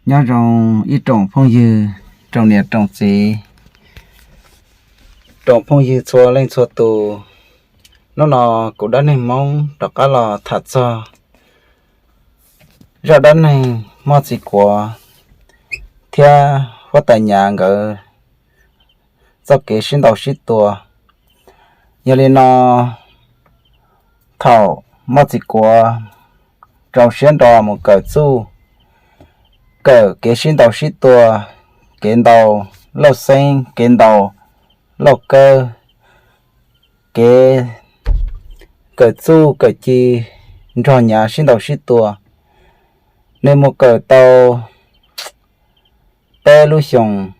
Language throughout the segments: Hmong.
Nyob zoo ib tsoom phooj ywg, tsoom niam tsoom txiv, tsoom phooj ywg txhua leej txhua tus. Hnub no kuv Dab Neeg Hmoob rov qab los tham txog zaj dab neeg Moj Txiv Kuav thiab Huab Tais Nyav nkawd txoj kev sib ntaus sib tua. Yog li no, thaum Moj Txiv Kuav rau siab nro mus kawm txuj, kawm kev sib ntaus sib tua, kev ntaus lauj xeeb, kev ntaus lauj kawb, kev kawm txuj kawm ci nrog nyav sib ntaus sib tua. Nws mus kawm tau peb lub xyoos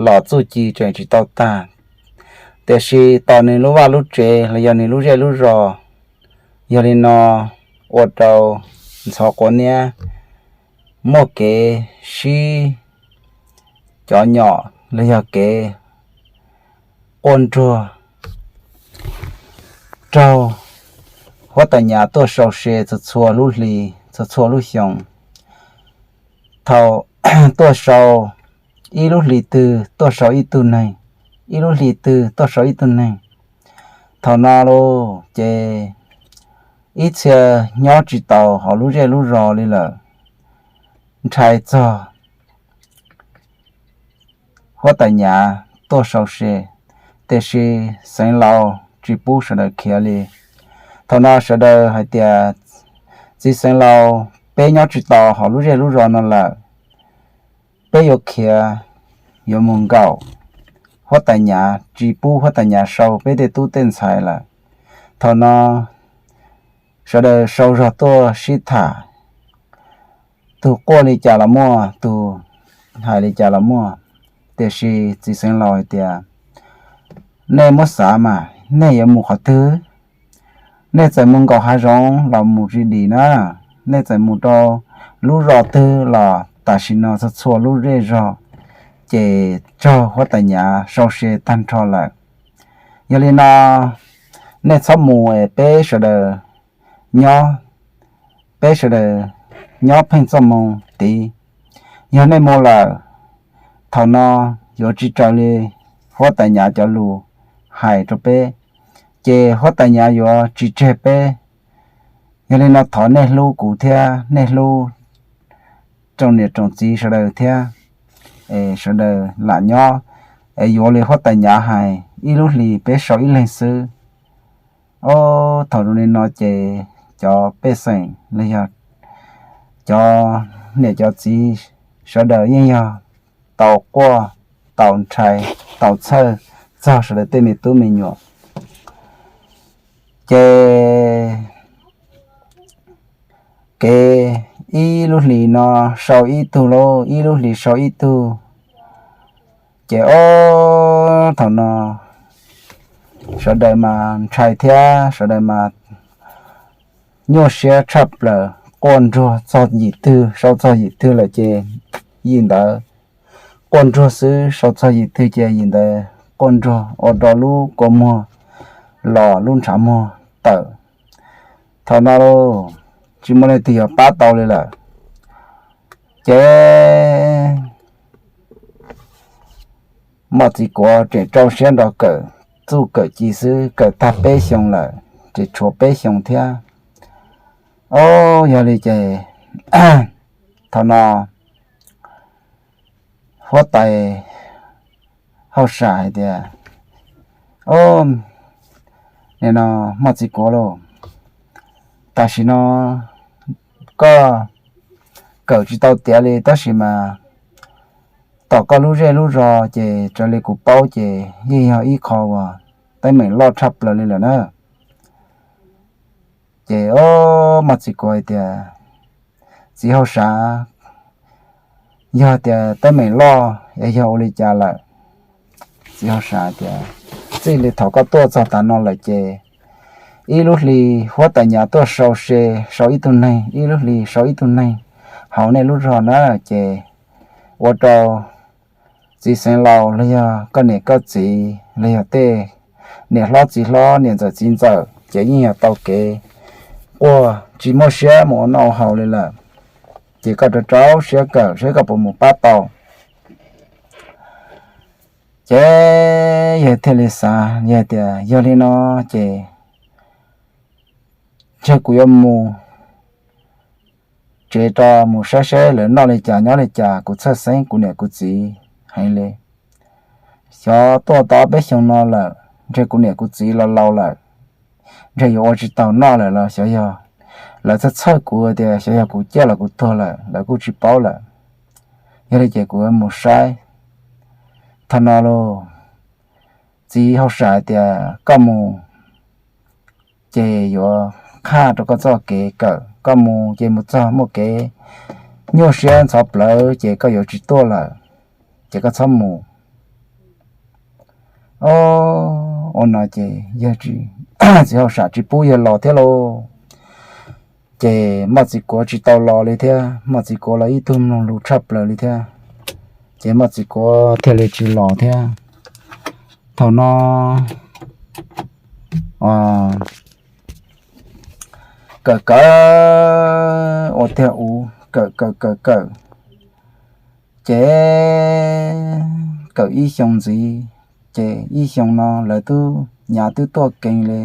los txuj ci tseem tsis tau tag, tiam sis tos nws lub vaj lub tsev los yog nws lub zej lub zos. Yog li no ua rau ntxhov quav niab muaj kev sib cov nyom los yog kev quaj nruag raug Huab Tais Nyav tuaj sau se txhua txhua lub hli, txhua txhua lub xyoos. Thaum tuaj sau, ib lub hli twg tuaj sau ib tug neeg, ib lub hli twg tuaj sau ib tug neeg. Thaum no lauj ces ib txhia nyob tsis tau hauv lub zej lub zos li lawm, ntshai txog Huab Tais Nyav tuaj sau se, tiam sis Xeev Laus tsis pub sawv daws khiav li. Thaum no sawv daws hais tias, Txiv Xeev Laus, peb nyob tsis tau hauv lub zej lub zos no lawm, peb yuav khiav, yuav mus nkaum Huab Tais Nyav, tsis pub Huab Tais Nyav sau peb tej tub tej ntxhais lawm. Thaum no sawv daws sau zog tuaj sib tham, tus quaj li cas los muaj, tus hais li cas los muaj. Tiam sis Txiv Xeev Laus hais tias, Nej muab xav mas, nej yuav mus qhov twg? Nej txawm mus nkaum hav zoov los mus tsis dim na, nej txawm mus rau lub zos twg los tam sim no txhua txhua lub zej zog ces raug Huab Tais Nyav sau se tag nrho lawm. Yog li no, nej txhob mus es peb sawv daws nyob, peb sawv daws nyob pheej txoj moo tid. Yog nej mus lawm, thaum no yuav tsis raws li Huab Tais Nyav cov lus hais rau peb, ces Huab Tais Nyav yuav tsis tseg peb. Yog li no thov nej hlub kuv thiab nej hlub tsoom niam tsoom txiv sawv daws thiab, es sawv daws lam nyob, es yuav li Huab Tais Nyav hais, ib lub hlis peb sau ib leeg xwb. Ob, thaum zoo li no ces cov pej xeem los yog cov niam cov txiv sawv daws yeej yog tau quaj, tau ntshai, tau txhawj txog sawv daws tej me tub me nyuam. Ces kev ib lub hlis no sau ib tug lauj, ib lub hlis sau ib tug. Ces ob, thaum no sawv daws mas ntshai thiab sawv daws mas nyuaj siab tshaj plaws, quaj nruag txog yim twg, sau txog yim twg lawm ces yim ntawd quaj nruag xwb, sau txog yim twg ces yim ntawd quaj nruag ua rau lub kua muag los lub ntshav muag tawm. Thaum no tsis muaj leej twg yuav pab tau li lawm. Ces Moj Txiv Kuav tseem rau siab nrog kawm txuj kawm ci xwb, kawm tag peb xyoo lawm, tseem tshuav peb xyoo thiab. Ob, yog li ces thaum no huab tais hauj sam hais tias, Ob, nim no Moj Txiv Kuav lauj, tam sim no koj kawm tsis tau tiav li tab sis mas tom koj lub zej lub zos ces raws li kuv paub ces yeej yog ib qho uas teeb meem loj tshaj plaws li lawm na. Ces ob, Moj Txiv Kuav hais tias, Txiv hauj sam, yog tias teeb meem loj es yog ua li cas lawm? Txiv hauj sam tias, Txij li thaum koj tuaj txog tav no lawm ces ib lub hli huab tais nyav tuaj sau se, sau ib tug neeg, ib lub hli sau ib tug neeg hauv nej lub zog na, ces ua rau txiv xeev laus los yog koj niam koj txiv los yog tej niam hlob txiv hlob niam ntxawm txiv ntxawm ces yeej yog tau kev quaj tsis muaj siab mus ua noj ua haus li lawm. ces koj rau rau siab kawm saib koj puas mus pab tau. Ces yawg thiaj li xav, yawg tias, Yog li no ces ntshe kuv yuav mus tsev rau mus saib saib lawv noj li cas nyob li cas, kuv txhawj xeeb kuv niam kuv txiv heev li. Xyov tuaj tau peb xyoo no lawm, ntshe kuv niam kuv txiv los laus lawm, ntshe yuav ua tsis taus noj lawm los xyov yog lawv txhawj txhawj kuv tias xyov yog kuv ciaj los kuv tuag lawm lawv kuj tsis paub lawm. Yog li ces kuv mus saib. Thaum no los txiv hauj sam hais tias, Koj mus ces yuav qhaj rau koj txoj kev kawm, koj mus ces mus txog muaj kev nyuaj siab ntxhov plawv ces koj yuav tsis tuaj lawm, ces koj txhob mus. Ua no ces yawg txiv hauj sam tsis pub yawg los thiab lauj. Ces Moj Txiv Kuav tsis tau los li thiab, Moj Txiv Kuav los ib tug mloog lus tshaj plaws li thiab, ces Moj Txiv Kuav thiaj li tsis los thiab. Thaum no kawm kawm ua tiag ua kawm kawm kawm kawm, ces kawm ib xyoo ntxiv, ces ib xyoo no lawv twb nyav twb tuaj kees li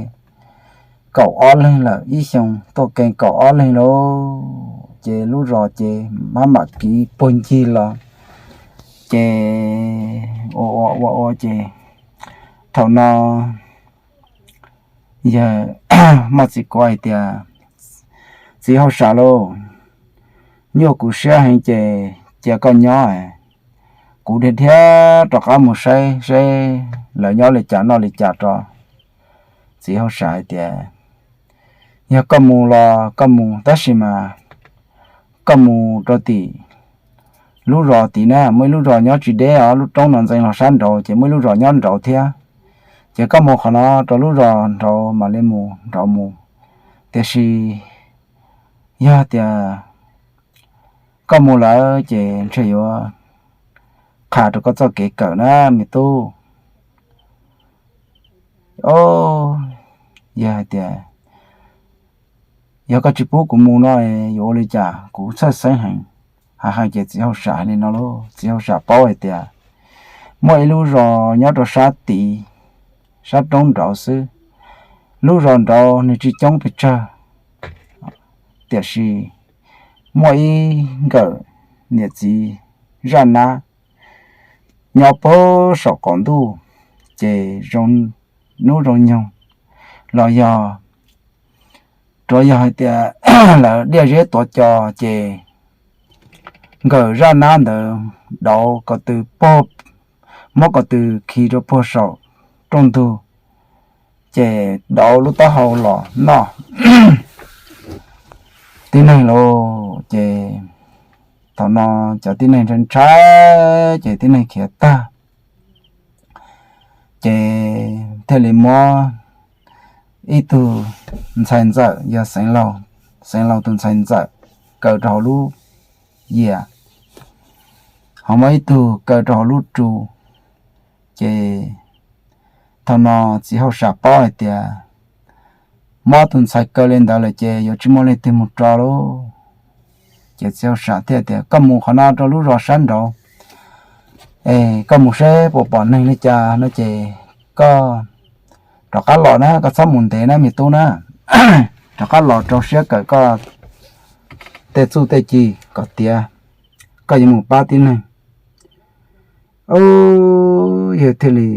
kaum ob leeg lawm, ib xyoo tuaj kees kaum ob leeg lauj, ces lub zos ces mab mam kiv puag ncig los, ces ua ua ua ua ces thaum no yawg Moj Txiv Kuav hais tias, Txiv hauj sam lauj, nyuaj kuv siab heev ces cia koj nyob, kuv dhia dhia rov qab mus saib seb lawv nyob li cas noj li cas rau. Txiv hauj sam hais tias, Yog koj mus los koj mus, tab sis mas koj mus rau tim lub zos tid na, muaj ib lub zos nyob tsis deb os, lub roob no ntxeev los sab nraud ces muaj ib lub zos nyob nraud thiab, ces koj mus qhov no rau lub zos nraud mam li mus nraud mus. Tiam sis yog tias koj mus lawm ces ntshe yuav qha rau koj txoj kev kawm na me tub. Yog hais tias yog koj tsis pub kuv mus no yuav ua li cas, kuv txhawj xeeb heev. Hais hais ces txiv hauj sam hais li no lauj, txiv hauj sam paub hais tias muaj ib lub zos nyob rau sab tid, sab roob nraud xwb. Lub zos nraud nws tsis coob pes tsawg, tiam sis muaj ib nkawm niam txiv zaj nab nyob puag saum qaum ntuj, ces zoo hnub zoo nyoog los yog, tsuav yog hais tias lawv diaj zeb tuav cos ces nkawm zaj nab ntawd dauv ko tw, muab ko tw khi rau puag saum rooj ntug, ces dauv lub taub hau los noj tib neeg lauj. Ces thaum no cov tib neeg ntshai ntshai ces tib neeg khiav tag, ces thiaj li muab ib tug ntxhais ntxawm yog Xeev Laus tus ntxhais ntxawm kaw rau hauv lub yias, ho muab ib tug kaw rau hauv lub tsu. Ces thaum no txiv hauj sam paub hais tias muab tus ntxhais kaw li ntawd lawm ces yuav tsis muaj leej twg mus tso lauj. Ces txiv hauj sam thiaj tias, Koj mus qhov no rau lub zos sab nraud, es koj mus seb puas pom neeg li cas no ces koj rov qab los na, koj txhob mus ntev na me tub na. Rov qab los rau siab kawm koj tej txuj tej ci kom tiav, koj yuav mus pab tib neeg. Yawg thiaj li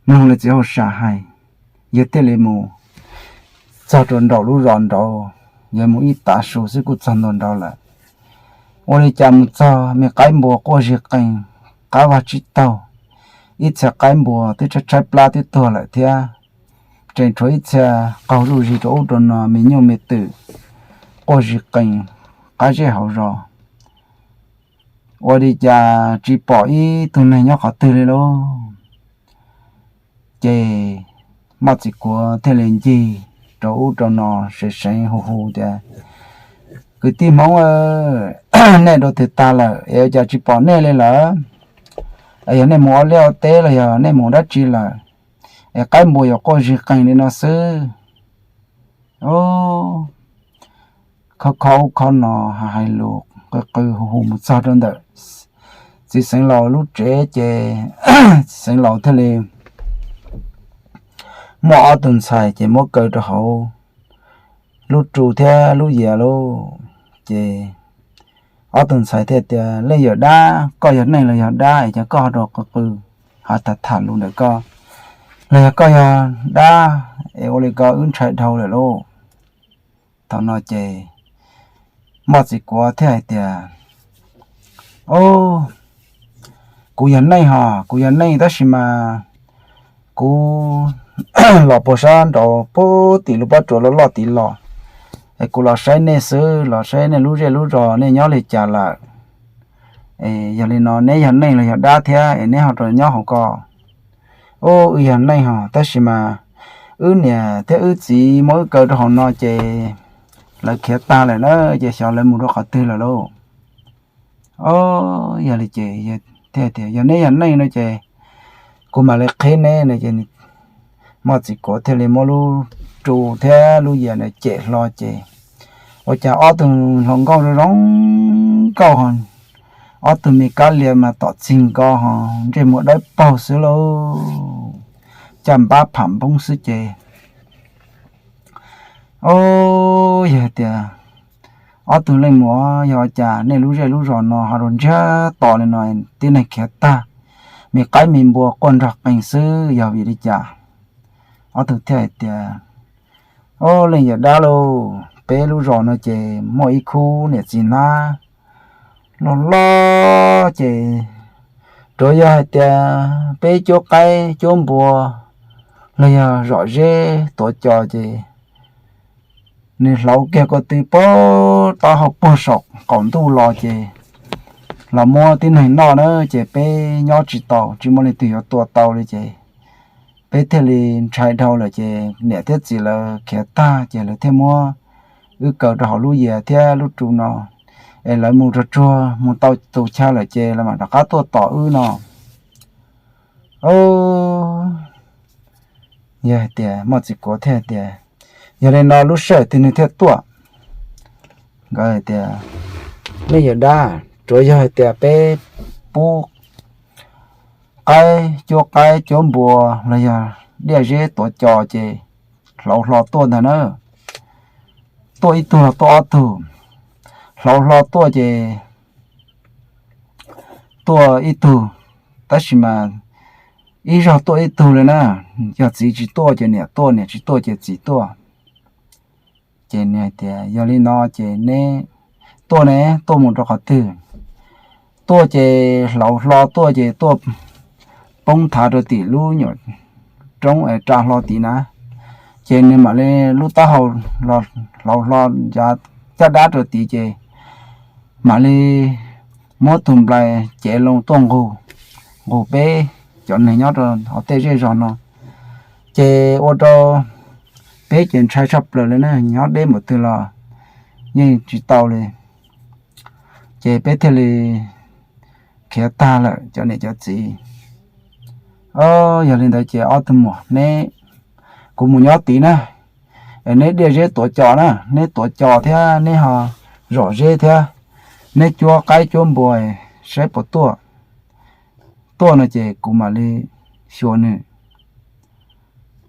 mloog li txiv hauj sam hais, yawg thiaj li mus txog rau nraum lub zos nraud, yawg mus ib tav su xwb kuj txog ntua nraud lawm. Ua li cas mus txog me qaib npua quaj zig qees, qab vag tsib taug, ib txhia qaib npua twb tshaib tshaib plab twb tuag lawm thiab, tseem tshuav ib txhia qaug zuj zus rau ub rau no me nyuj me twm quaj zig qees qab zej hauv zos. Ua li cas tsis pom ib tug neeg nyob qhov twg li lauj. Ces Moj Txiv Kuav thiaj li ncig rau ub rau no seev seev hu hu tias, Kwv tij Hmoob, nej dua twg tag lawm es ua cas tsis pom nej li lawm? Es yog nej mus ua liaj ua teb los yog nej mus dab tsi lawm, es qaib npua yuav quaj zig qees li no xwb? khob khob ub khob no, hais lus qw qw hu hu mus txog rau ntawm txiv xeev laus lub tsev ces txiv xeev laus thiaj li muab ob tug ntxhais ces muab kaw rau hauv lub tsu thiab lub yias lauj. Ces ob tug ntxhais thiaj tias, Leej yawm dab, koj yog neeg los yog dab es cas koj ho rau qw qw, ho tham tham lus ntawm koj? Los yog koj yog dab es ua li ko wb ntshai dhau lawm lauj. Thaum no ces Moj Txiv Kuav thiaj hais tias, Au, kuv yog neeg hos, kuv yog neeg tab sis mas kuv los puag sab nraud puag tim lub pob tsuas loj loj tid los, es kuv los saib nej xwb, los saib nej lub zej lub zos nej nyob li cas lawm. Yog li no neb yog neeg los yog dab thiab es neb ho rau nyob hauv ko? Au, wb yog neeg hos tab sis mas wb niam thiab wb txiv muab wb kaw rau hauv no ces lawv khiav tag lawm na, ces xyov lawv mus rau qhov twg lawm lauj. Au, yog li ces thiaj tias, Yog neb yog neeg no ces kuv mam li qhib neb no. Ces Moj Txiv Kuav thiaj li muab lub tsu thiab lub yias ntawd cem hlo ces ua cas ob tug hluas nkauj zoo zoo nkauj, ob tug me kab lia mas tom txig nko ho ntsej muag dawb paug xwb lauj, caj npab pham npoob xwb ces, Au, yog tias ob tug leej muam, yog ua cas nej lub zej lub zos no ho rau ntsiag to li no, tib neeg khiav tag, me qaib me npua quaj nrog qees xwb, yog vim li cas? Ob tug thiaj hais tias, Au, leej yawm dab lauj, peb lub zos no ces muaj ib khub niam txiv hnab loj loj ces tsuav yog hais tias peb cuab qaib cuab npua los yog zom zeb tuav cos ces nws hlauv kiag ko tw pag taub hau puag saum qaum ntuj los ces los muab tib neeg noj na, ces peb nyob tsis tau, tsis muaj leej twg yuav tua tau li ces peb thiaj li ntshai dhau lawm ces niam thiab txiv lawv khiav tag ces lawv thiaj muab wb kaw rau hauv lub yias thiab lub tsu no, es lawv mus rau tsuag mus tau tus chaw lawm ces lawv mam rov qab tuaj tom wb no. Yog hais tias, Moj Txiv Kuav thiaj tias, Yog li no lub sij hawm twg nws thiaj tuaj? Nkawd hais tias, Leej yawm dab, tsuav yog hais tias peb pub qaib, cuab qaib cuab npua los yog diaj zeb tuav cos ces hlauv hlo tuaj ntag na. Tuaj ib tug los tuaj ob tug, hlauv hlo tuaj ces tuaj ib tug, tab sis mas ib zaug tuaj ib tug li na, yog txiv tsis tuaj ces niam tuaj, niam tsis tuaj ces txiv tuaj. Ces nws hais tias, Yog li no ces neb tuaj ne, tuaj mus rau qhov twg? Tuaj ces hlauv hlo tuaj ces tuaj poob thav rau tim lub nyuam roob es ra hlo tid na. Ces nws mam li lub taub hau hlauv hlo caj dab rau tid ces mam li muab tus nplai cev loo tuaj nqug, nqug peb cov neeg nyob rau hauv tej zej zog no. Ces ua rau peb ces ntshai tshaj plaws li na, nyob deb npaum twg los yeej tsis tau li. Ces peb thiaj li khiav tag lawm cov niam cov txiv. Yog li ntawd ces ob tug muam, neb, kuv mus nyob tid na, es neb diaj zeb tuav cos na, neb tuav cos thiab neb ho zom zeb thiab, neb cuab qaib cuab npua saib puas tuaj. Tuaj no ces kuv mam li xyuas nws.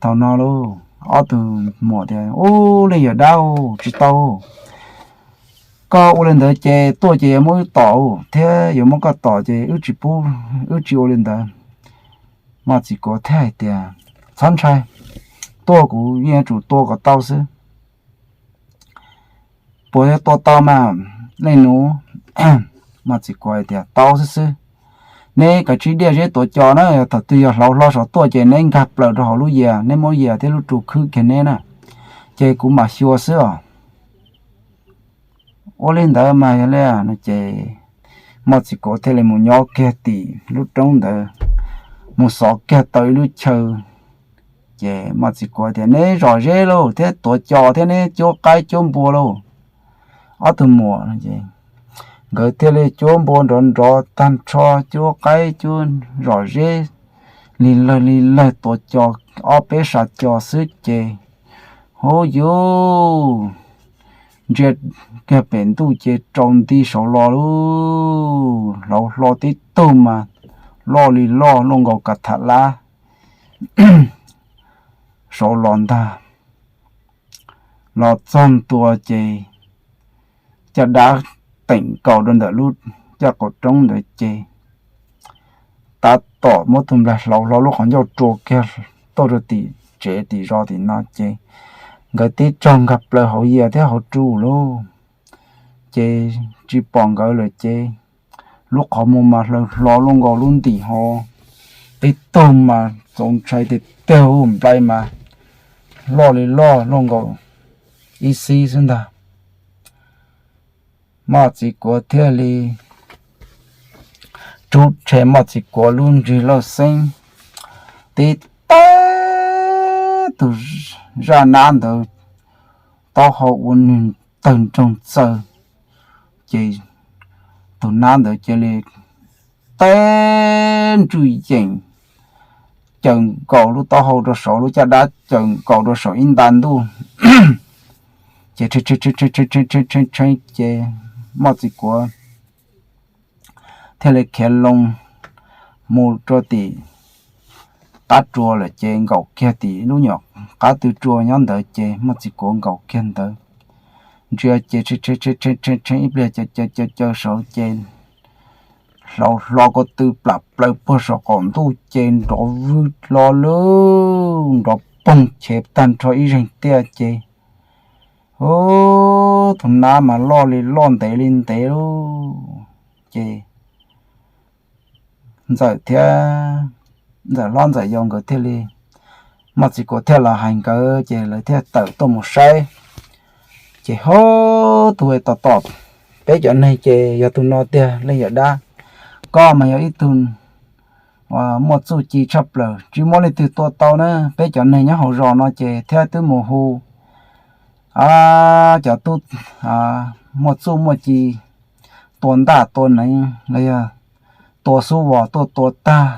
Thaum no lauj, ob tug muam tias, Ub, leej yawm dab, tsis tau. Koj ua li ntawd ces tuaj ces yuav muab wb tom thiab yuav muab koj tom ces wb tsis pub, wb tsis ua li ntawd. Moj Txiv Kuav thiaj hais tias, Txhob ntshai, tuaj kuv yeej yuav tsum tua kom tau xwb. Puas yuav tua tau mas, leej nus? Moj Txiv Kuav hais tias, Tau xwb xwb. Neb kav tsij diaj zeb tuav cos na, yog thaum twg yog hlauv hlo saum tuaj ces neb nkag plaws rau hauv lub yias, neb muab yias thiab lub tsu khwb kiag neb na, ces kuv mam xyuas xwb os. Ua li ntawd mas yog li no ces Moj Txiv Kuav thiaj li mus nyob kiag tim lub roob ntawd, mus xov kiag tau ib lub chaw. Ces Moj Txiv Kuav tias, Neb zom zeb lauj, thiab tuav cos thiab neb cuab qaib cuab npua lauj, ob tug muam. Nkawd thiaj li cuab npua nrov nrov tag nrho, cuab qaib cuab, zom zeb li lawg li lawg, tuav cos ob peb sab cos xwb ces, huv yuv, ntsia kiag pem ntuj ces rau nti saud los lub hlauv hlo tib tug mas loj li loj luaj nkaus kav tham lab saud los ntag. Los txog ntua ces caj dab teem nkaus rau ntawm lub caj qaum roob ntawd ces tab tom muab tus nplaig hlauv hlo lub qhov ncauj rua kiag tuaj rau tim tsev tim zos tim no ces nkawd tib tsaug nkag plaws hauv yias thiab hauv tsuj lawm ces tsis pom nkawd lawm ces lub qhov muag mas hlaws hlo luaj nkaus lub ntim ho, tib tug mas txaus ntshai tiag tiag, nplai mas loj li loj luaj nkaus ib xib xwb ntag. Moj Txiv Kuav thiaj li rub rhe Moj Txiv Kuav lub nrig lauj xeeb tib teb tus zaj nab ntawd taub hau ua nwg tawg nroog txaws, ces tus nab ntawd cia li teb ntsuj yeem caws nkaus lub taub hau rau saum lub caj dab, caws nkaus rau saum ib nta ntuj ces tshee tshee ces Moj Txiv Kuav thiaj li khiav loo mus rau tim qab tsua lawm ces nkaum kiag tim lub nyuam qab tw tsua nyob ntawd ces Moj Txiv Kuav nkaum kiag ntawd ntsia ces tshee tshee ib pliag caws caws caws saud ces hlaus hlo ko tw plam plaws puag saum qaum ntuj ces nrov vwg lo lawm, nrov poog chev tag nrho ib zeeg tiaj ces tus nab mas loj li loj ntev li ntev lawm ces Ntxawm thiab Ntxawm hlob Ntxawm yau nkawd thiaj li, Moj Txiv Kuav thiaj los hais nkawd ces lawv thiaj tawm tuaj mus saib. Ces hov, tus tom tom peb cov neeg ces yog tus no tiag, leej yawm dab, koj mas yog ib tug muaj txuj ci tshaj plaws, tsis muaj leej twg tua tau na. Peb cov neeg nyob hauv zos no ces thiaj twb mus hu cov tub muaj txuj muaj ci tua ntaj tua neev los yog tua xub vos tuaj tua tag,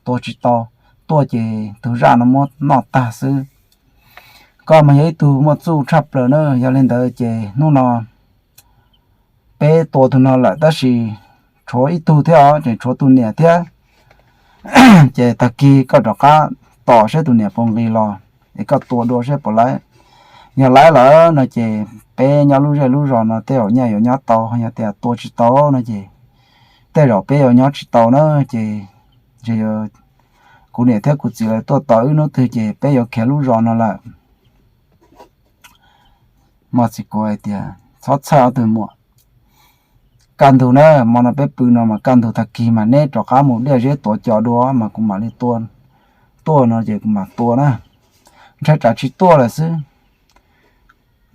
tua tsis tau, tuaj ces tus zaj no muab noj tag xwb. Koj mas yog ib tug muaj txuj tshaj plaws na, yog li ntawd ces hnub no peb tua tus no lawm tab sis tshuav ib tug thiab os, tseem tshuav tus niam thiab. Ces tag kis koj rov qab tos saib tus niam puas nqis los es koj tua dua saib puas laib. Yog laib lawm no ces peb nyob lub zej lub zos no tej zaum nyaj yuav nyob tau, yog tias tua tsis tau no ces tej zaum peb yuav nyob tsis tau na. Ces kuv niam thiab kuv txiv lawv tuaj tos wb hnub twg ces peb yuav khiav lub zos no lawm. Moj Txiv Kuav hais tias, txhob txhawj ob tug muam, kaj ntug na, hmo no peb pw no mas kaj ntug tag kis mas neb rov qab mus diaj zeb tuav cos dua mas kuv mam li tua. Tuaj no ces kuv mam tua na, ntshai tsam tsis tuaj lawm xwb.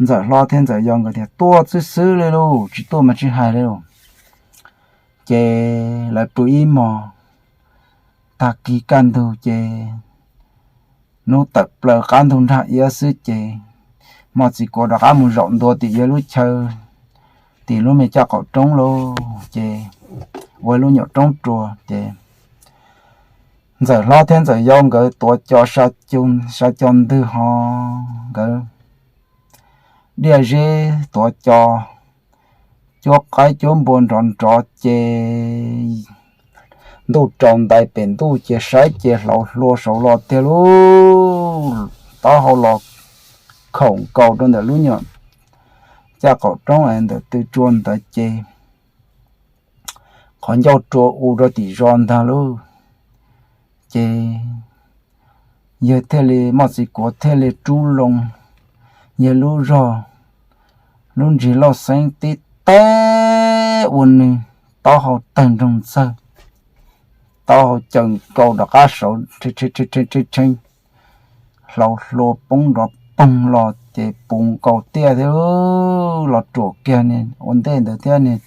Ntxawm hlob thiab Ntxawm yau nkawd tias, tuaj xwb xwb li lauj, tsis tuaj mas tsis hais li lauj. Ces lawv pw ib hmos, tag kis kaj ntug ces hnub tawm plaws qab ntug nrag iab xwb ces Moj Txiv Kuav rov qab mus zaum ntua tim ib lub chaw, tim lub me caj qaum roob lauj, ces ua ib lub nyuam roob rua ces Ntxawm hlob thiab Ntxawm yau nkawd tuav cos sa cos ntwg ho, nkawd diaj zeb tuav cos, cuab qaib cuab npua nrov nrov ces ntuj rau ntais pem ntuj ces saib ces hlauv hlua saud los tiag lauj, taub hau los khoom nkaus rau ntawm lub nyuam caj qaum roob es ntawm tw tsua ntawd ces qhov ncauj rua u rau tim zos ntag lauj. Ces yawg thiaj li, Moj Txiv Kuav thiaj li rub loo yawg lub zog, lub nrig lauj xeeb tib teb ua nws taub hau tawg nroog txawg, taub hau caws nkaus rov qab saud tshee, hlauv hlua poob nrov poog los ces puv nkaus tiaj thiab los ruam kiag niag ua ntej ntawd thiab niag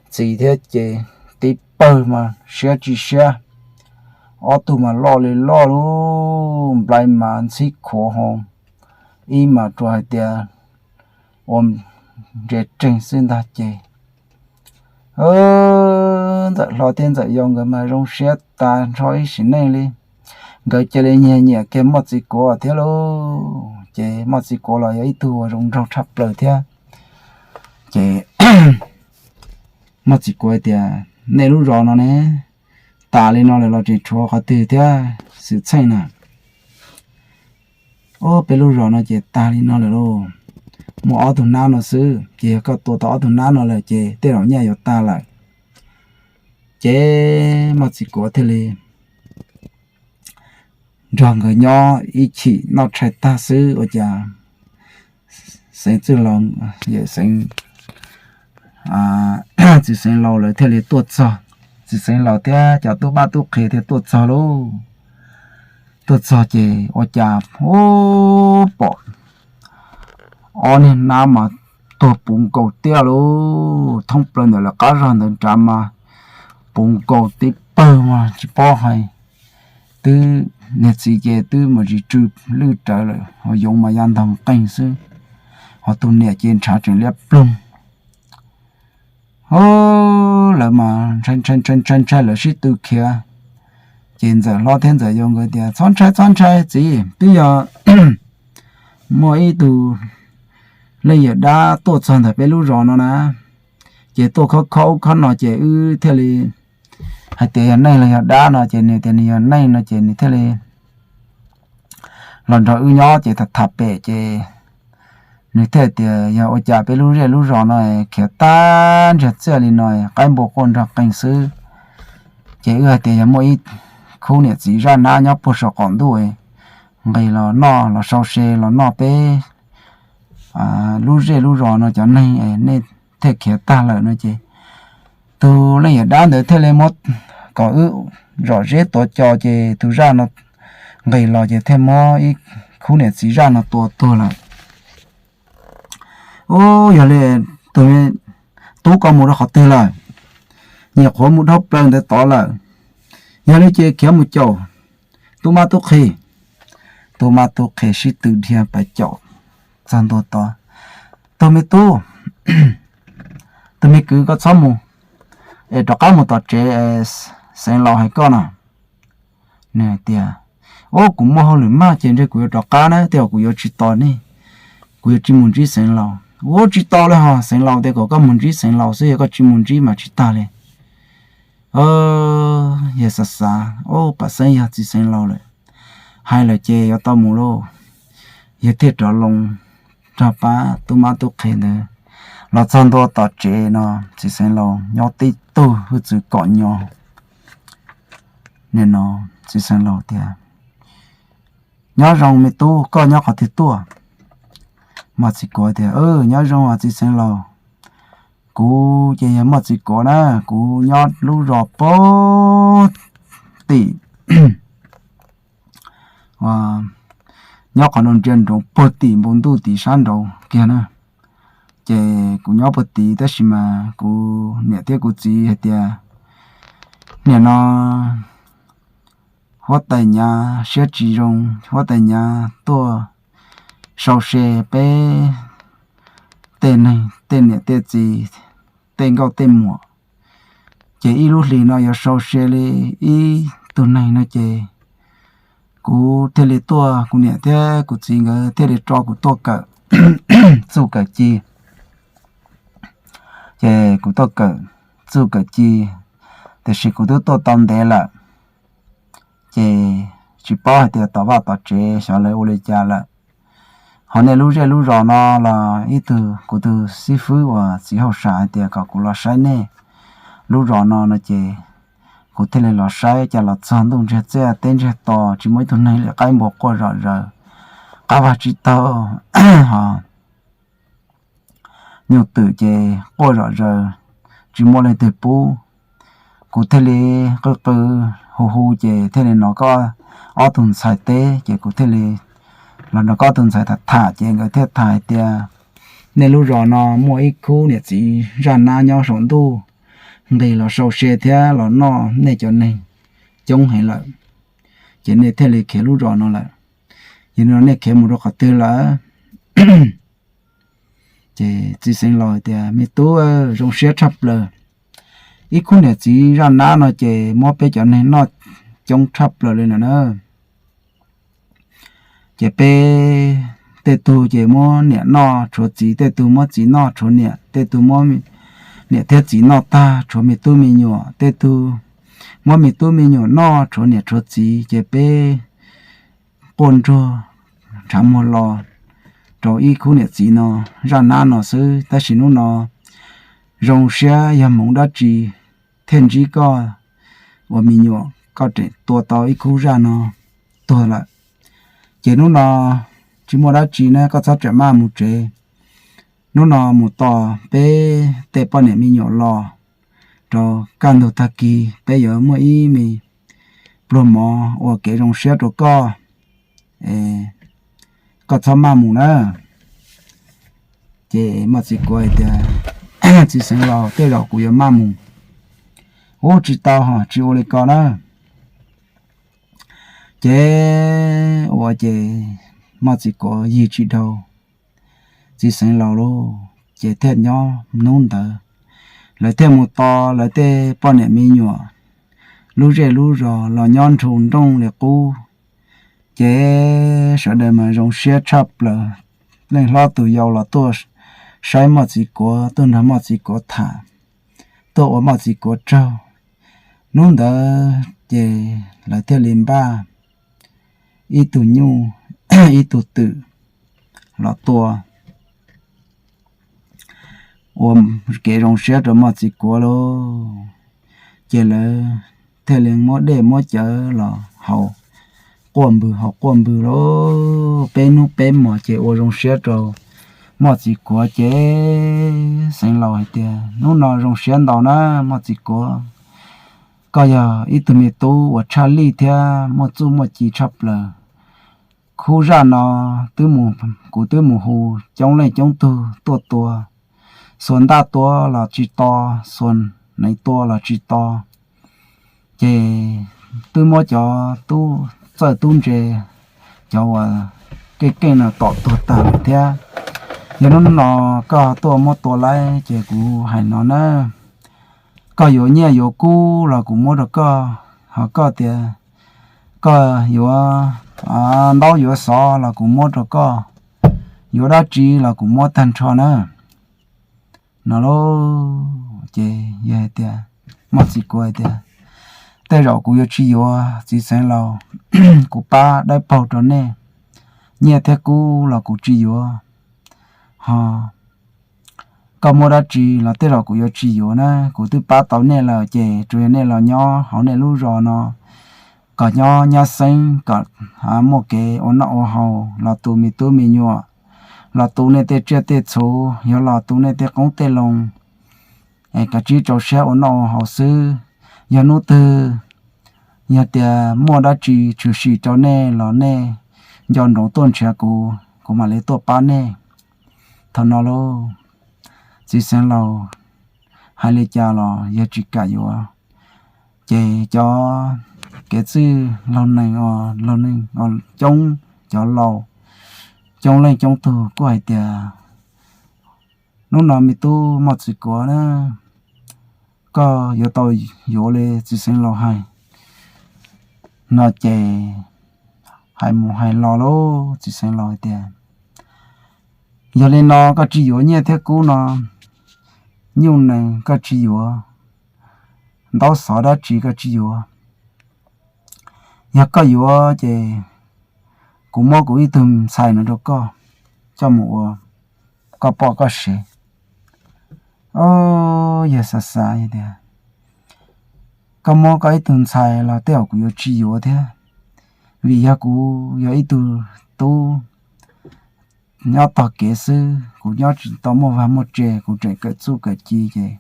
txiv thiab ces tib pawg mas siab tsis siab, ob tug mas loj li loj lauj, nplai mas ntxhib khuav ho, ib mas rua hais tias ua ntses tseeg xwb ntag ces Ntxawm hlob thiab Ntxawm yau nkawd mas zoo siab tas nrho ib sim neej li. Nkawd cia li nyiag nyiam kiag Moj Txiv Kuav thiab lauj. Ces Moj Txiv Kuav los yog ib tug uas zoo nraug tshaj plaws thiab. Ces Moj Txwv Kuav tias, nej lub zos no ne, tas li no lawm los tseem tshuav qhov twg thiab xwm txheej na? Ob, peb lub zos no ces tas li no lawm lauj, muaj ob tug nab no xwb, ces yog koj tua tau ob tug nab no lawm ces tej zaum nyaj yuav tag lawm. Ces Moj Txwv Kuav thiaj li nrog nkawd nyob ib chim noj tshais tag xwb ua cas Xeev Txwj Laus, Xeev, Txiv Xeev Laus lawv thiaj li tuaj txog. Txiv Xeev Laus thiab cov tub mab tub qhe thiaj tuaj txog lauj. Tuaj txog ces ua cas, ub, pom ob niag nab mas tuag puv nkaus tiag lauj, thoob plaws ntawm lawv qab zog ntawd nrad mas puv nkaus tib pawg mas tsis paub hais. Twb, niag txiv ces twb mus tsis tsw lwj rawv lawm, ho yoov mas ya ntog nqeeg xwb, ho tus niam ces ntshav tseem liab ploog. Lawv mas ntshai ntshai ntshai ntshai ntshai lawv sib tw khiav. Ces ntxawm hlob thiab ntxawm yau nkawd tias, txhob ntshai txhob ntshai txiv, twb yog muaj ib tug leej yawm dab tuaj txog ntawm peb lub zos no na, ces tuaj khob khob ub khob no ces wb thiaj li hais tias yog neeg los yog dab no ces nws tias nws yog neeg no ces nws thiaj li los nrog wb nyob ces tham tham pem ces nws thiaj tias yog ua cas peb lub zej lub zos no khiav tag ntsiag txiaj li no, qaib npua quaj nrog qeeg xwb. Ces wb hais tias yog muaj ib khub niam txiv zaj nab nyob puag saum qaum ntuj, nqis los noj los sau se los noj peb lub zej lub zos no cov neeg, nej thiaj khiav tag lawm no ces tus leej yawm dab ntawd thiaj li muab kom wb zom zeb tuav co ces tus zaj no nqis los ces thiaj muab ib khub niam txiv zaj no tua tuag lawm. Ub, yog li tus tub koj mus rau qhov twg lawm? Nyuam qhuav mus dhau plaws ntawd tod lawm. Yog li ces khiav mus caum tub mab tub qhe. Tub mab tub qhe sib tw dhia pais caum txog ntua tod. Tus me tub, tus me kwv, koj txhob mus, es rov qab mus tom tsev, Xeev Laus hais koj no. Nws hais tias, ub, kuv muaj hauj lwm maj ces ntshe kuv yuav rov qab na, tej zaum kuv yuav tsis tos nej, kuv yuav tsis mus ntsib Xeev Laus. Ub, tsis tau li ho, Xeev Laus tias kom koj mus ntsib Xeev Laus xwb, yog koj tsis mus ntsib mas tsis tag li. Yawg xav xav, ub, pam xeeb yog txiv Xeev Laus lawm, hais lawm ces yuav tau mus lauj. Yawg thiaj rov loo nrog pab tub mab tub qhe ntawd los txog ntua tom tsev no, txiv Xeev Laus nyob tib tug hwj txwv kom nyo. Nim no txiv Xeev Laus tias, nyob zoo me tub, koj nyob qhov twg tuaj? Moj Txwv Kuav tias, nyob zoo os txiv Xeev Laus, kuv ces yog Moj Txwv Kuav na, kuv nyob lub zos puag tim, nyob qhov nroo ntsia nroov puag tim npoo ntuj tim sab nraud kiag na. Ces kuv nyob puag tid tab sis mas kuv niam thiab kuv txiv hais tias nim no huab tais Nyav siab tsis zoo, huab tais Nyav tuaj sau se peb tej neeg, tej niam tej txiv, tej nkauj tej muam, ces ib lub hlis no yuav sau se li ib tug neeg no ces kuv thiaj li tuaj, kuv niam thiab kuv txiv nkawd thiaj li tso kuv tuaj kawm txuj kawm ci. Ces kuv tuaj kawm txuj kawm ci, tiam sis kuv twb tuaj tau ntev lawm, ces tsis paub hais tias tom vaj tom tsev xyov lawv ua li cas lawm. Ho nej lub zej lub zos no los ib tug kuv tus xib fwb uas txiv hauj sam hais tias kom kuv los saib nej lub zos no no ces kuv thiaj li los saib, cas los txog ntuj ntsiag txiaj teb ntsiag to, tsis muaj ib tug neeg li, qaib npua quaj zom zaws, qab vag tsib taug, ho nyuj twm ces quaj zom zaws, tsis muaj leej twg pub. Kuv thiaj li qw qw hu hu ces thiaj li hnov koj ob tug ntxhais teb, ces kuv thiaj li los nrog koj ob tug ntxhais tham tham ces nkawd thiaj tham hais tias nej lub zos no muaj ib khub niam txiv zaj nab nyob saum ntuj, nqis los sau se thiab los noj nej cov neeg coob heev lawm, ces nej thiaj li khiav lub zos no lawm. Yog li no nej khiav mus rau qhov twg lawm? Ces txiv Xeev Laus tias, me tub, zoo siab tshaj plaws, ib khub niam txiv zaj nab no ces muab peb cov neeg noj coob tshaj plaws li no na. Ces peb Tej tug ces muab niam noj tshuav txiv, tej tug muab txiv noj tshuav niam, tej tug muab niam thiab txiv noj tag tshuav me tub me nyuam, tej tug muab me tub me nyuam noj tshuav niam tshuav txiv, ces peb quaj nruag ntshav muag los rau ib khub niam txiv no, zaj nab no xwb. Tab sis hnub no zoo siab yog hmoov dab tsi thiaj ntsib koj ua me nyuam, koj tseem tua tau ib khub zaj no tuag lawm. Ces hnub no tsis muaj dab tsi na, koj txhob rawm maj mus tsev. Hnub no mus tos peb tej poj niam me nyuam los rau kaj ntug tag kis peb yuav muaj ib me pluag mov ua kev zoo siab rau koj, koj txhob maj mus na. Ces Moj Txiv Kuav hais tias, Txiv Xeev Laus, tej zaum kuv yuav maj mus. Ub, tsis tau, ho tsis ua li ko na. Ces ua ces Moj Txiv Kuav yig tsis dhau Txiv Xeev Laus lauj. Ces thiaj nyob hnub ntawd, lawv thiaj mus tos lawv tej poj niam me nyuam, lub zej lub zos los nyob nrhu nrooj li qub. Ces sawv daws mas zoo siab tshaj plaws, leej hlob tus yau los tuaj saib Moj Txiv Kuav, tuaj nrog Moj Txiv Kuav tham, tuaj ua Moj Txiv Kuav tsaug. Hnub ntawd ces lawv thiaj li npaj ib tug nyuj, ib tug twm los tua ua kev zoo siab rau Moj Txiv Kuav lauj. Ces lawv thiaj li muab dej muab cawv los haus quaj npwg haus quaj npwg lauj, peb hnub peb hmos ces ua zoo siab rau Moj Txiv Kuav. Ces Xeev Laus hais tias, Hnub no zoo siab ntau na Moj Txiv Kuav, koj yog ib tug me tub uas tshaj lij thiab muaj txuj muaj ci tshaj plaws. Khub zaj no twb mus, kuv twb mus hu coob leej coob tug tuaj tua, xuas ntaj tua los tsis to, xuas neev tua los tsis to. Ces twb muab cov tub txawj tub ntse, cov uas keej keej no tom tuag tag lawm thiab. Yog hnub no koj tuaj muab tua lawm ces kuv hais no na, koj yuav nyiaj yuav kub los kuv muab rau koj, ho koj tias koj yuav ntaub yuav xov los kuv muab rau koj, yuav dab tsi los kuv muab tag nrho na. No lauj, ces yog hais tias, Moj Txiv Kuav hais tias, Tej zaum kuv yuav tsis yuav Txiv Xeev Laus, kuv pab dawb paug rau nej, nyiaj thiab kub los kuv tsis yuav, ho koj muab dab tsi los tej zaum kuv yuav tsis yuav na. Kuv twb pab tau nej lawm ces tsuas yog nej los nyob hauv nej lub zos no kom nyob nyab xeeb, kom muaj kev ua noj ua haus los tu me tub me nyuam, los tu nej tej tsiaj tej txhu, yog los tu nej tej qoob tej loo, es kav tsij rau siab ua noj ua haus xwb. Yog hnub twg yog tias muaj dab tsi tshwm sim rau nej los nej nco ntsoov tuaj nrhiav kuv, kuv mam li tuaj pab nej. Thaum no lauj, Txiv Xeev Laus hais li cas los yog tsis kam yuav. Ces cov kev txwj laug neeg, laug neeg coob, cov laus coob leej coob tug kuj hais tias, Hnub no me tub Moj Txiv Kuav na, koj yuav tau yuav li Txiv Xeev Laus hais. No ces hais mus hais los lauj, Txiv Xeev Laus hais tias, Yog li no koj tsis yuav nyiaj thiab kub no, nyuj nees koj tsis yuav, ntaub xov dab tsi koj tsis yuav. Yog koj yuav ces kuv muab kuv ib tug ntxhais no rau koj coj mus ua koj poj koj sev. Yog xav xav tias, Koj muab koj ib tug ntxhais los tej zaum kuv yuav tsis yuav thiab, vim yog kuv yog ib tug tub nyob tog kev xwb, kuv nyob tsis tau muaj vaj muaj tse, kuv tseem kawm txuj kawm ci ces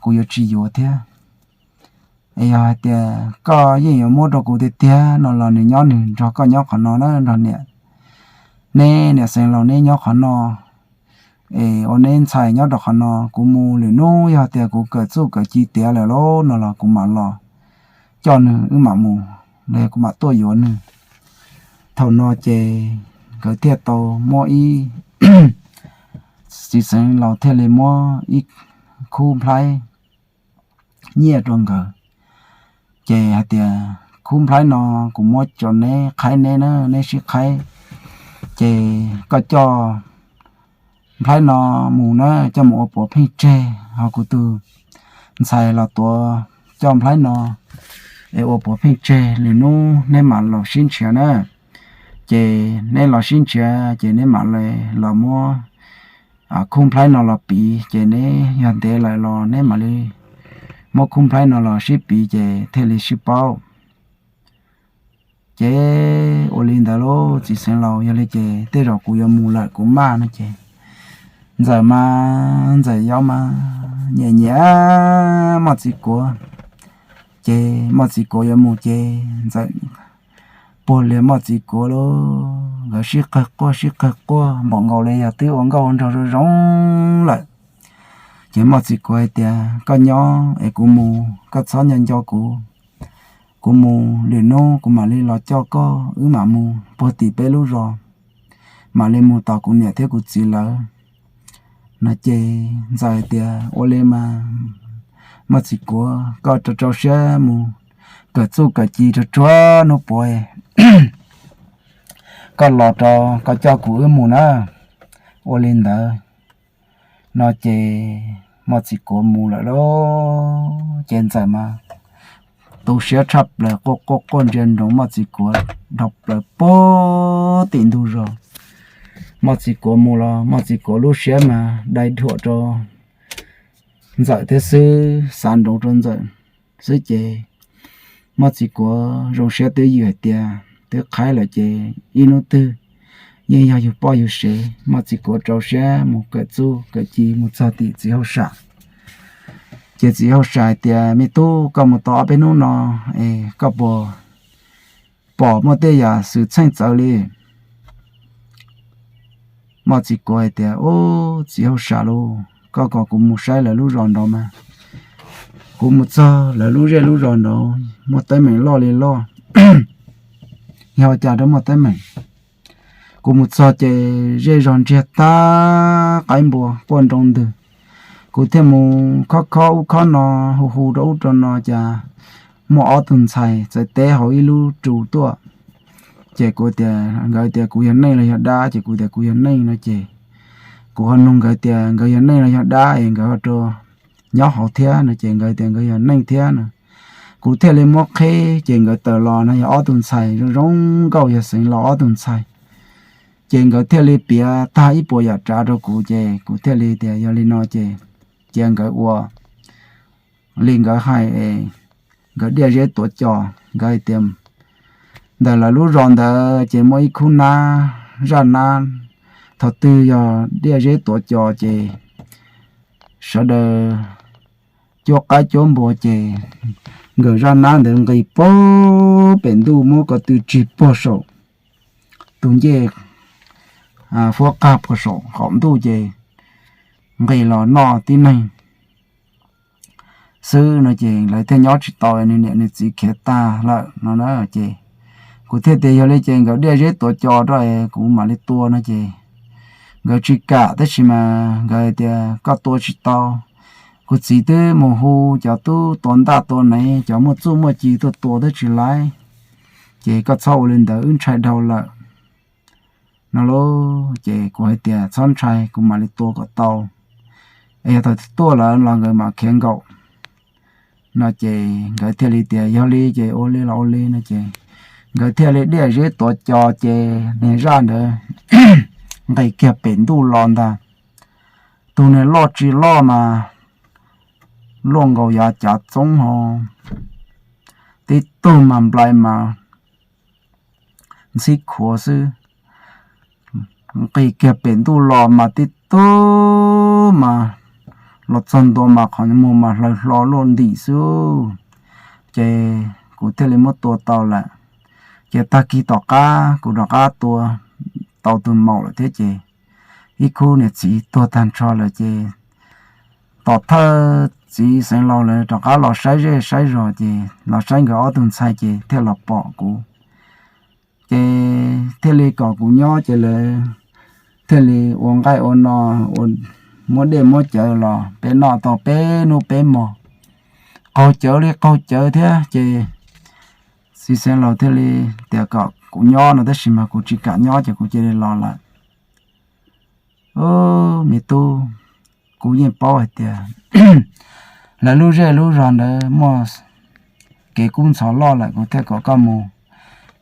kuv yuav tsis yuav thiab. Es yog hais tias koj yeej yuav muab rau kuv tiag tiag no los nws nyob nws nrog koj nyob qhov no na, nrog niam, neb niam Xeev Laus neb nyob qhov no, es ua neb ntxhais nyob rau qhov no. Kuv mus lwm hnub yog tias kuv kawm txuj kawm ci tiav lawm lauj no los kuv mam los coj nws, wb mam mus, los kuv mam tuaj yuav nws. Thaum no ces nkawd thiaj tau muab ib, Txiv Xeev Laus thiaj li muab ib khub nplhaib nyiaj rau nkawd. Ces hais tias, Khub nplhaib no kuv muab rau neb qhaib neb na, neb sib qhaib ces koj coj nplhaib no mus na, coj mus ua puav pheej tseg, ho kuv tus ntxhais los tuav coj nplhaib no es ua puav pheej tseg, lwm hnub neb mam los sib nrhiav na. Ces neb los sib nrhiav ces neb mam li los muab khub nplhaib no los piv, ces neb yog ntev lawm los neb mam li muab khub nplhaib no los sib piv ces thiaj li sib paub. Ces ua li ntawd lauj txiv xeev laus, yog li ces tej zaum kuv yuav mus lawm kuv maj no ces Ntxawm mas Ntxawm yau mas nyiam nyiam Moj Txiv Kuav. Ces Moj Txiv Kuav yuav mus ces Ntxawm puag lias Moj Txiv Kuav lauj, nkawd sib qawg quaj sib qawg quaj npaum nkaus li yog twb ua nkauj ua nraug zoo zoo lawm. Ces Moj Txiv Kuav hais tias, koj nyob es kuv mus, koj txhob nco nco kuv. Kuv mus lwm hnub kuv mam li los coj koj, wb mam mus puag tim peb lub zos, mam li mus tos kuv niam thiab kuv txiv lawv no ces Ntxawm hais tias, ua li mas Moj Txiv Kuav, koj rau rau siab mus kawm txuj kawm ci rau tsuag hnub puav koj los rau koj coj kuv wb mus na. Ua li ntawd no ces Moj Txiv Kuav mus lawm lauj. Ces Ntxawm mas tu siab tshaj plaws, quaj quaj quaj ntsia nroos Moj Txiv Kuav dhau plaws puag tim ntug zos. Moj Txiv Kuav mus los Moj Txiv Kuav lub siab mas dai dhuam rau Ntxawm thiab xwb, xav nroos rau Ntxawm xwb ces Moj Txiv Kuav zoo siab twb ywm hais tias twb qhaib lawm ces ib hnub twg yeej yog yug poj yug sev. Moj Txiv Kuav rau siab mus kawm txuj kawm ci mus txog tim txiv hauj sam. Ces txiv hauj sam hais tias, me tub, koj mus tau ob peb hnub no es koj puas pom muaj tej yam xwm txheej txawv li? Moj Txiv Kuav hais tias, ub, txiv hauj sam lauj, koj kom kuv mus saib lawv lub zos nraud mas. Kuv mus txog lawv lub zej lub zos nraud muaj teeb meem loj li loj, yog cas rau muaj teeb meem. Kuv mus txog ces zej zog ntsiag tag, qaib npua quaj nroo ntws. Kuv thiaj mus khob khob ub khob no, hu hu rau ub rau no cas muaj ob tug ntxhais txawm teb hauv ib lub rus tuaj. Ces kuv tias, nkawd tias kuv yog neeg los yog dab, ces kuv tias kuv yog neeg no ces kuv ho nug nkawd tias nkawd yog neeg los yog dab es nkawd ho rau nyob hauv thiab no ces nkawd tias nkawd yog neeg thiab no. Kuv thiaj li muab qheb ces nkawd tawm los no yog ob tug ntxhais zoo zoo nkauj, yog xeev laus ob tug ntxhais. Ces nkawd thiaj li piav tag ib puas yam tsav rau kuv ces kuv thiaj li tias yog li no ces cia nkawd ua li nkawd hais, nkawd diaj zeb tuav cos. Nkawd hais tias ntawm lawv lub zos ntawd ces muaj ib khub nab, zaj nab, thaum twg yog diaj zeb tuav cos ces sawv daws cuab qaib cuab npua ces nkawd zaj nab ntawd nqis puag pem ntuj muab ko tw tsig puag saum tus ncej, fuab qag puag saum qaum ntuj ces nqis los noj tib neeg xwb no ces lawv thiaj nyob tsis tau, nws niam nws txiv khiav tag lawm no na. Ces kuv thiaj tias yog li ces nkawd diaj zeb tuav cos rau es kuv mam li tua no ces nkawd tsis kam, tab sis mas nkawd tias koj tua tsis tau, kuv txiv twb mus hu cov tub tua ntaj tua nev, cov muaj txuj muaj ci tuaj tua twb tsis laib, ces koj txhob ua li ntawd, wb ntshai dhau lawm no lauj. Ces kuv hais tias txhob ntshai, kuv mam li tua kom tau, es yog thaum tuaj lawm los nkawd mam khiav nkaum no ces nkawd thiaj li tias yog li ces ua li los ua li no ces nkawd thiaj li diaj zeb tuav cos ces niag zaj ntawd nqis kiag pem ntuj los ntag. Tus niag loj tsis loj mas luaj nkaus yav cav txoob ho, tib tug mas nplai mas ntxhib khuav xwb. Nqis kiag pem ntuj los mas tib tug mas los txog ntua mas qhov muag mas hlaws hlo luaj ntim xwb. Ces kuv thiaj li muab tua tau lawm. Ces tag kis tom qab kuv rov qab tua tau tus maum lawm thiab ces ib khub niam txiv tuag tag nrho lawm ces tom thawj txiv xeev laus lawv rov qab los saib zej saib zos ces los saib nkawd ob tug ntxhais ces thiaj los pom kuv. Ces thiaj li kom kuv nyob ces lawv thiaj li ua nqaij ua no, muab dej muab cawv los peb noj tau peb hnub peb hmo, qaug cawv li qaug cawv thiab ces txiv xeev laus thiaj li tias kom kuv nyob no, tab sis mas kuv tsis kam nyob ces kuv cia li los lawm. Ub, me tub, kuv yeej paub hais tias lawv lub zej lub zog ntawd muaj kev kub ntxhov loj lawm, kuv thiaj kom koj mus.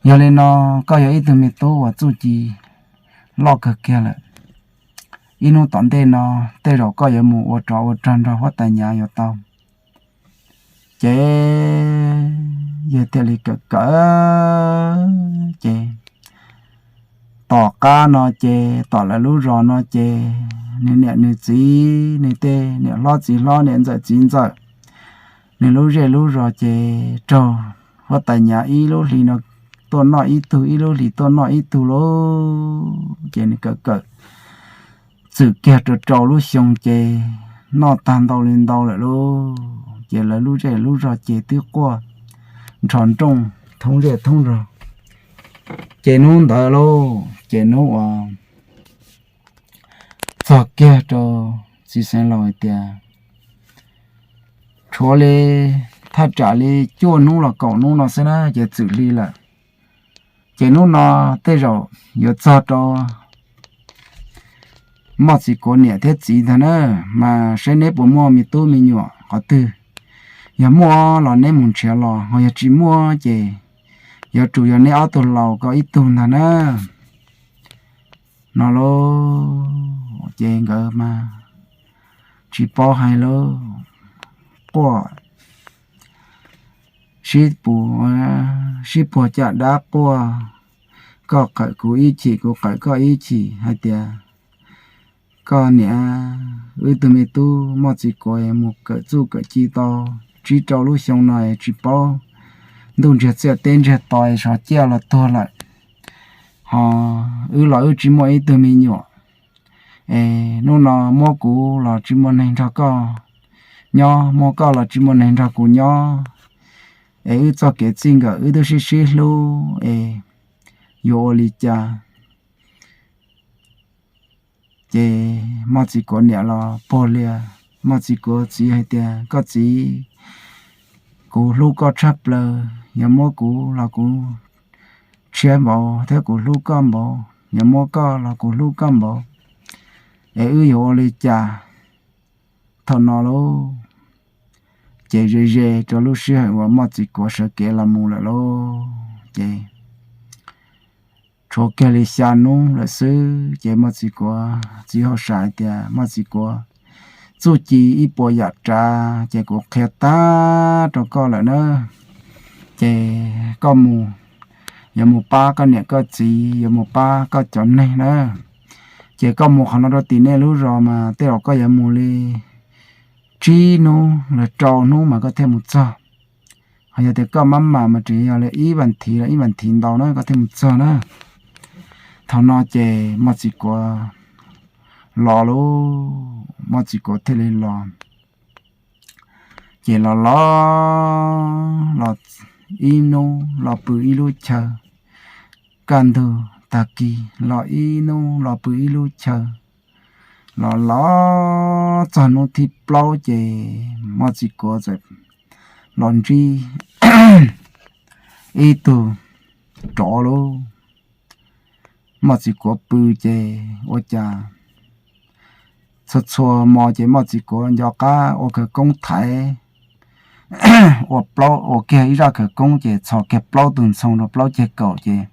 Yog li no, koj yog ib tug me tub uas txuj ci loj kawg kiag lawm. Ib hnub tom ntej no, tej zaum koj yuav mus ua rov ua rog nrog huab tais Nyav yuav tau. Ces yawg thiaj li kawm kawm, ces tom qab no ces tom lawv lub zos no ces nws niam nws txiv, nws tej niam hlob txiv hlob, niam ntxawm txiv ntxawm, nws lub zej lub zos ces raug huab tais Nyav ib lub hlis no tuaj noj ib tug, ib lub hlis tuaj noj ib tug lauj. Ces nws kawm kawm txwm kiag rau rau lub xyoo ces noj tag ntau li ntau lawm lauj. Ces lawv lub zej lub zog ces twb quaj nrho nrooj thoob zej thoob zog. Ces hnub ntawd lauj, ces hnub uas txog kiag rau txiv xeev laus hais tias tshuav li thaj tsam li cuaj hnub los kaum hnub no xwb na ces txwm hli lawm. Ces hnub no tej zaum yuav txog rau Moj Txwv Kuav niam thiab txiv ntag na, mas saib neb puas muaj me tub me nyuam qhov twg. Yog muaj los neb mus nrhiav los, ho yog tsis muaj ces yuav tsum yog neb ob tug laus ko ib tug ntag na. No lauj, ces nkawd mas tsis paub hais lauj, quaj sib pus, sib puag caj dab quaj, koj qawm kuv ib chim, kuv qawm koj ib chim hais tias, koj niam, wb tug me tub Moj Txwv Kuav mus kawm txuj kawm ci tau tsib rau lub xyoo no tsis paub ntuj ntsiag txiaj teb ntsiag to, sov ciaj los tuag lawm. Ho wb los wb tsis muaj ib tug me nyuam, es hnub no muab kuv los tsis muaj neeg nrog koj nyob, muab koj los tsis muaj neeg nrog kuv nyob, es wb txoj kev txij nkawm wb twb sib sib hlub es yuav ua li cas? Ces Moj Txwv Kuav niam los puag lias Moj Txwv Kuav txiv hais tias, koj txiv, kuv hlub koj tshaj plaws, yog muab kuv los kuv tshiab npaum thiab kuv hlub koj npaum, yog muab koj los kuv hlub koj npaum, es wb yuav ua li cas? Thaum no lauj, ces ze ze rau lub sij hawm uas Moj Txwv Kuav sawv kev los mus lawm lauj. Ces tshuav kiag li xya hnub lawm xwb ces Moj Txwv Kuav txiv hauj sam hais tias, Moj Txwv Kuav, txuj ci ib puas yam tsav ces kuv qhia tag rau koj lawm na. Ces koj mus, yuav mus pab koj niam koj txiv, yuav mus pab koj cov neeg na. Ces koj mus qhov no rau tim nej lub zos mas tej zaum koj yuav mus li tsib hnub los rau hnub mas koj thiaj mus txog. Ho yog tias koj maj mam mas tseem yog li ib vas thiv los ib vas thiv ntau na koj thiaj mus txog na. Thaum no ces Moj Txwv Kuav los lauj, Moj Txwv Kuav thiaj li los. Ces los los, los ib hnub los pw ib lub chaw, kaj ntug tag kis los ib hnub los pw ib lub chaw, los los txog hnub thib plaub ces Moj Txwv Kuav txawm los ntsib ib tug tsov lauj. Moj Txwv Kuav pw ces ua cas txhua txhua hmo ces Moj Txwv Kuav nco qab ua khawv koob thaiv, ua plaub, ua kiag ib zaj khawv koob ces txhos kiag plaub tug ntxhoo rau plaub ceg kaum ces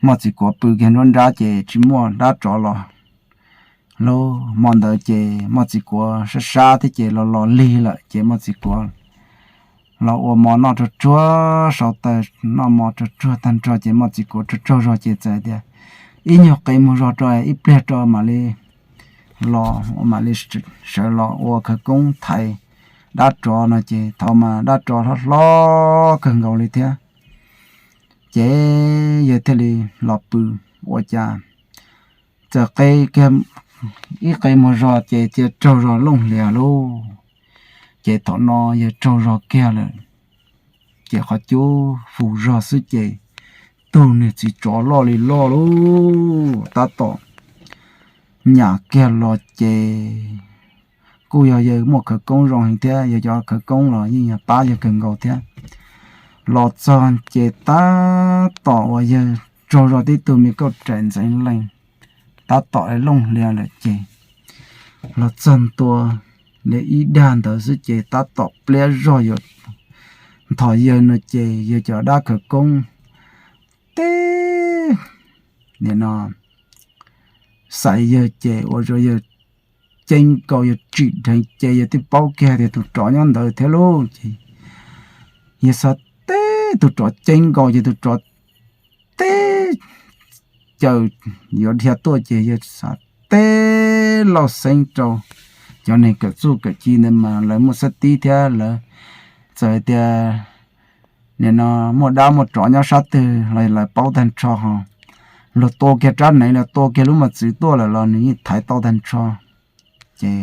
Moj Txwv Kuav pw kiag nruab nrab ces tsis muaj dab tsov los. Lub hmo ntawd ces Moj Txwv Kuav sab sab thiab ces los los lig lawm ces Moj Txwv Kuav los ua mov noj tsuag tsuag, sau taws noj mov tsuag tsuag tag nrho ces Moj Txwv Kuav tsaug tsaug zog ces txawm tias, ib nyuag qe muag zog rau ib pliag rau mam li los, mam li sawv los ua khawv koob thaiv dab tsov no ces thaum mas dab tsov hlob hlob kawg nkaus li thiab. Ces yawg thiaj li los pw, ua cas txawm qe, ib qe muag zog ces cia tsaug zog looj hlias lauj. Ces thaum no yawg tsaug zog kiag lawm, ces qhov cub fus zog xwb ces tug niag txiv tsov loj li loj lauj, tab tom nyam kiag los ces kuj yog yawg muaj khawv koob zoo heev thiab, yawg cov khawv koob los yeej yog pab yawg kawg nkaus thiab. Los txog ces tab tom uas yawg tsaug zog tib tug me kauj raim ntxeev lees, tab tom looj hlias lawm ces los txog ntua li ib dag ntawd xwb ces tab tom pliab zog yuav nthos yawg no ces yawg cov dab khawv koob teb nim no xaiv yawg ces ua rau yawg ceeb nkaus, yawg tsim dheev ces yawg thiaj paub kiag tias tus tsov nyob ntawd thiab lauj. Ces yawg xav teb tus tsov ceeb nkaus ces tus tsov teb caws yuav dhia tuaj ces yawg xav teb lauj xeeb rau cov neeg kawm txuj kawm ci ntawd mas lawv muaj xab tib thiab lawv txawm tias nim no muaj dab muaj tsov nyob sab twg los lawv paub tag nrho ho. Luag tua kiag rab hneev los tua kiag lub mos txwv tuaj lawm los nws yeej thaiv tau tag nrho. Ces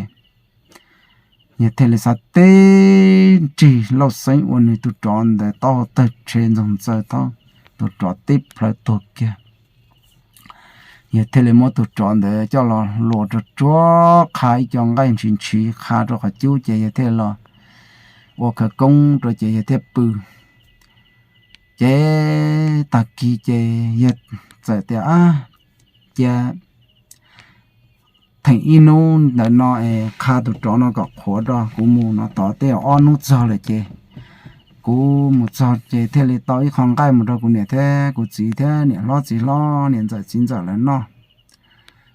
yawg thiaj li xav teb nrig lauj xeeb ua nws tus tsov ntawd taub hau tawg rhe ntxoog ntxaws thaub, tus tsov teb plhawv tuag kiag. Yawg thiaj li muab tus tsov ntawd coj los luas rau tsuag, qha ib co nqaij ntshiv ntshiv qha rau qhov cub ces yawg thiaj los ua khawv koob rau ces yawg thiaj pw. Ces tag kis ces yawg txawm tias, ab, cia theem ib hnub ntawm no es qha tus tsov no kom qhuav rau kuv mus no, tod tej ob hnub txog lawm ces kuv mus txog ces thiaj li tau ib qho nqaij mus rau kuv niam thiab kuv txiv thiab niam hlob txiv hlob niam ntxawm txiv ntxawm lawv noj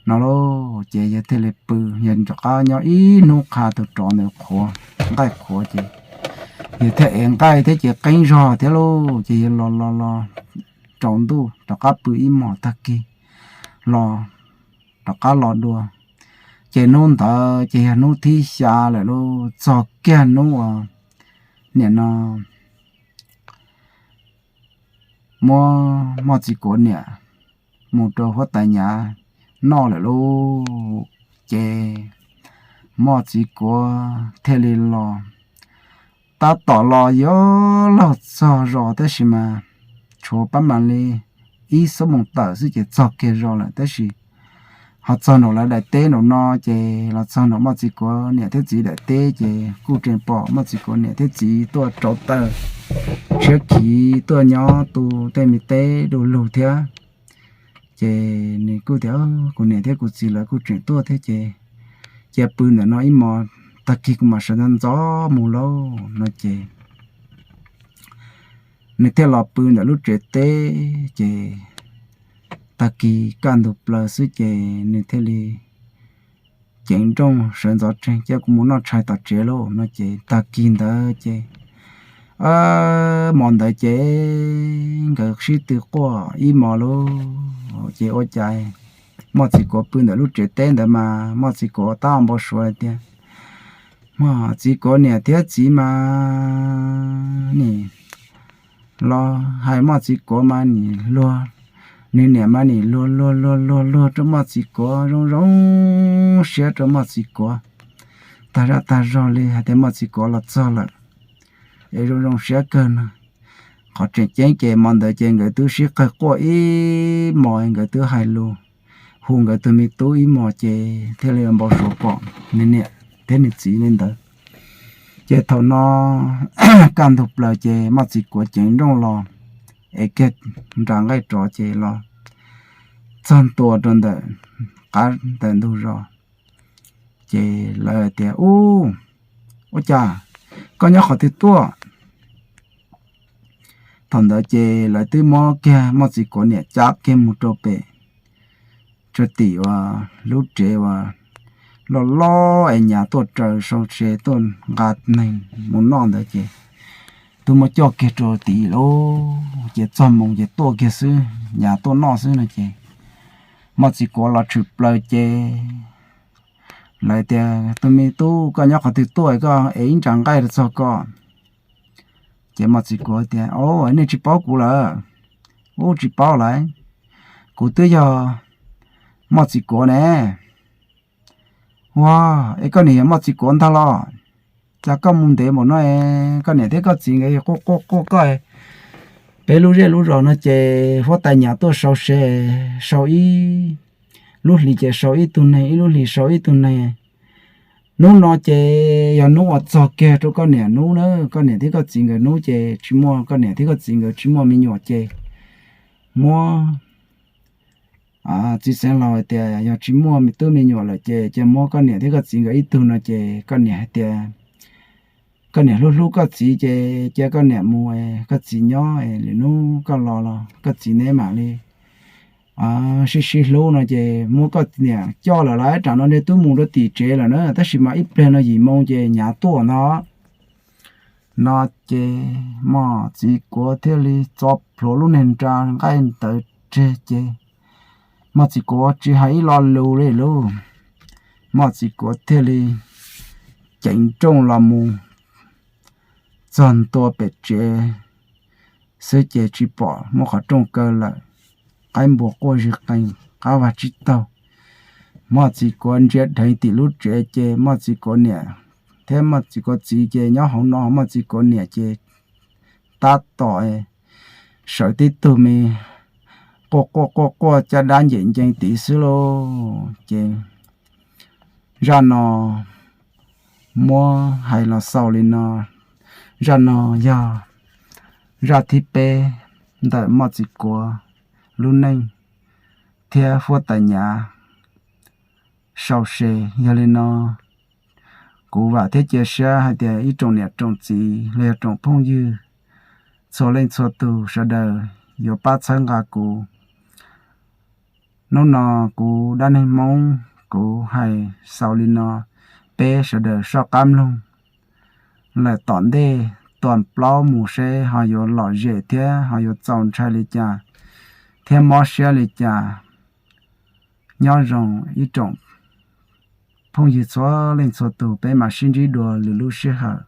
no lauj. Ces yawg thiaj li pw, yawg rov qab nyob ib hnub qha tus tsov ntawd qhuav, nqaij qhuav ces yawg thiaj ev nqaij thiab ces qeeb zog thiab lauj. Ces yawg los los los rau ntuj rov qab pw ib hmos tag kis los rov qab los dua. Ces hnub ntawd ces yog hnub thib xya lawm lauj, txog kiag hnub uas nim no muab Moj Txiv Kuav niam mus rau huab tais Nyav noj lawm lauj. Ces Moj Txiv Kuav thiaj li los, tab tom los yuav luag txog zos tab sis mas tshuav pab mam li ib xuab moos tawm xwb ces txog kiag zos lawm tab sis ho txog nraum lawv daim teb nraum no ces los txog nraum Moj Txiv Kuav niam thiab txiv daim teb ces kuj tseem pom Moj Txiv Kuav niam thiab txiv tuaj rauv taws, tshiab khiv tuaj nyob tu tej me teb du lug thiab. Ces nws kuj tias, kuv niam thiab kuv txiv lawv kuj tseem tuaj thiab ces cia pw ntawm no ib hmos, tag kis kuv mam sawv ntxov ntxov mus lauj no ces nws thiaj los pw ntawm lub tsev teb ces tag kis kaj ntug plaws xwb ces nws thiaj li ceev nrooj sawv ntxov tsees, cia kuv mus noj tshais tom tsev lauj no ces tag kis ntawd ces hmo ntawd ces nkawd sib tw quaj ib hmos lauj. Ces ua cas Moj Txiv Kuav pw ntawm lub tsev teb ntawd mas Moj Txiv Kuav tab npau suav tias, Moj Txiv Kuav niam thiab txiv mas nim los hais Moj Txiv Kuav mas nim luag, nws niam mas nim luag luag luag luag luag rau Moj Txiv Kuav, zoo zoo siab rau Moj Txiv Kuav tag zaj tag zog li hais tias Moj Txiv Kuav los txog lawm es zoo zoo siab kawg no. Qhov tseem ceeb ces hmo ntawd ces nkawd twb sib qawg quaj ib hmos, nkawd twb hais lus hu nkawd tus me tub ib hmos ces thiaj li npau suav pom nws niam thiab nws txiv li ntawd. Ces thaum no kaj ntug plaws ces Moj Txiv Kuav ceev nrooj los es kiag nra nqaij rov ces los txog ntua rau ntawm qab ntawm ntug zos. Ces lawv hais tias, Ub, ua cas koj nyob qhov twg tuaj? Thaum ntawd ces lawv twb muab kiag Moj Txiv Kuav niam cab kiag mus rau pem, rau tim uas lub tsev uas loj loj es Nyav tuaj raws sau se tuaj nqa neeg mus noj ntawd ces twb muab coj kiag rau tid lauj. Ces txog moo ces tuaj kiag xwb, Nyav tuaj noj xwb no ces Moj Txiv Kuav los tshwm plaws ces lawv tias, Tus me tub, koj nyob qhov twg tuaj koj es ib nra nqaij rau txog koj? Ces Moj Txiv Kuav tias, Au, nej tsis paub kuv lawm? Ub, tsis paub lawm, kuv twb yog Moj Txiv Kuav ne. Ua, es koj niam yog Moj Txiv Kuav ntag los? Cas koj mus ntev npaum no, koj niam thiab koj txiv nkawd quaj quaj quaj koj, peb lub zej lub zos no ces huab tais Nyav tuaj sau se, sau ib lub hlis ces sau ib tug neeg, ib lub hlis sau ib tug neeg, Hnub no ces yog hnub uas txog kiag rau koj niam hnub na, koj niam thiab koj txiv nkawd hnub ces tsis muaj, koj niam thiab koj txiv nkawd tsis muaj me nyuam ces muab, txiv xeev laus hais tias yog tsis muaj me tub me nyuam lawm ces cia muab koj niam thiab koj txiv nkawd ib tug no ces koj niam hais tias koj niam hlub hlub koj txiv ces cia koj niam mus, koj txiv nyob, lwm hnub koj los los koj txiv neb mam li sib sib hlub no ces muab koj niam coj lawm lauj, tsam no nws twb mus rau tim tsev lawm na, tab sis mas ib pliag no yim moo ces hnyav tuaj ntag. No ces mos txiv kuav thiaj li txo plhuav lub niag nra nqaij ntawd tseg ces mos txiv kuav tsis hais ib lo lus li lauj. Mos txiv kuav thiaj li ceev nrooj los mus txog ntua pem tsev xwb ces tsis pom muaj qhov rooj kaw lawm, qaib npua quaj zig qees qab vag tsib taug. Mos txiv kuav ntsia dheev tim lub tsev ces mos txiv kuav niam thiab mos txiv kuav txiv ces nyob hauv no, mos txiv kuav niam ces tab tom sawv tib tug me quaj quaj quaj quaj caj dab ncem ncees tid xwb lauj. Ces zaj no muab hais los xaus li no, zaj no yog zaj thib peb ntawm mos txiv kuav lub neej thiab huab tais nyav sau se. Yog li no kuv vam thiab cia siab hais tias ib tsoom niam tsoom txiv los yog tsoom phooj ywg txhua leej txhua tus sawv daws yuav pab txhawb nqa kuv. Hnub no kuv dab neeg Hmoob kuv hais xaus li no, peb sawv daws soj qab mloog lawm tom ntej tos plaub mus seb ho yuav lom zem thiab ho yuav txaus ntshai li cas thiab mob siab li cas. Nyob zoo ib tsoom phooj ywg txhua leej txhua tus, peb mam sib ntsib dua lwm lub sij hawm.